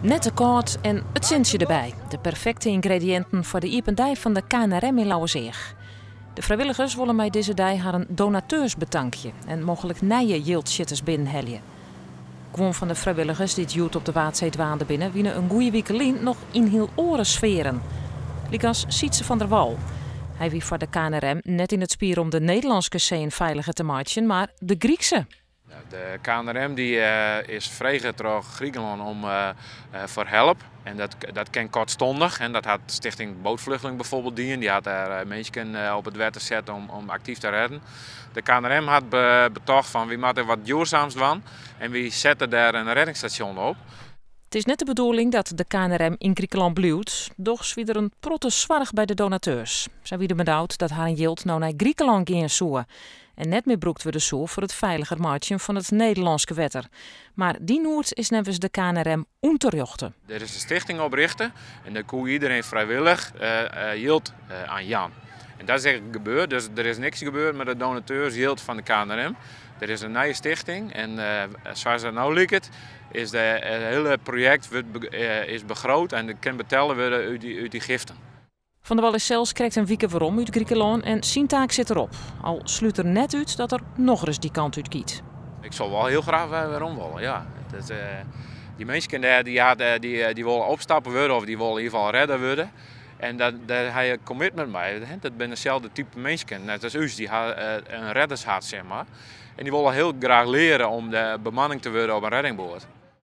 Net te kâld en it sintsje derby. De perfekte yngrediïnten foar de iepen dei fan de KNRM yn Lauwerseach. De frijwilligers wolle mei dizze dei harren donateurs betankje en mooglik nije jildsjitters binnenhelje. Guon fan de frijwilligers dy't hjoed op de Waadsee dwaande binne, wiene in goeie wike lyn noch yn hiel oare sfearen. Lykas Sietse van der Wal. Hy wie foar de KNRM net yn it spier om de Nederlânske seeën feiliger te meitsjen, mar de Grykse. De KNRM dy is frege troch Grikelân om foar help. En dat kin kortstondich. En dat hat Stichting Bootvluchteling bijvoorbeeld dien. Dy hat dêr minsken op it wetter set om aktyf te rêden. De KNRM hat betocht fan wy moatte wat duurzaams dwaan. En wy sette dêr in reddingsstasjon op. It is net de bedoeling dat de KNRM yn Grikelân bliuwt. Dochs wie der in protte soarch by de donateurs. Sy wiene benaud dat harren jild no nei Grikelân gean soe en net mear brûkt wurde soe foar it feiliger meitsjen fan it Nederlânske wetter. Mar dy noed is neffens de KNRM ûnterjochte. Der is in stichting oprjochte en dêr koe iderien frijwillich jild oan jaan. En dat is ek gebeurd, dus der is niks gebeurd mei de donateursjild fan de KNRM. Der is in nije stichting en sa as it no liket is it hiele projekt is begroot en kin betelle wurde út dy giften. Van der Wal is sels krekt in wike werom út Grikelân en syn taak sit derop. Al slút er net út dat er nochris dy kant út giet. Ik soe wol hiel graach werom wolle, ja. Dy minsken dêr dy wolle opstappen wurde of dy wolle yn ieder gefal redder wurde. En dêr ha je commitment mei. Dat binne deselde type minsken, net as ús, dy ha in reddershart. En dy wolle hiel graach leare om de bemanning te wurden op in reddingboat.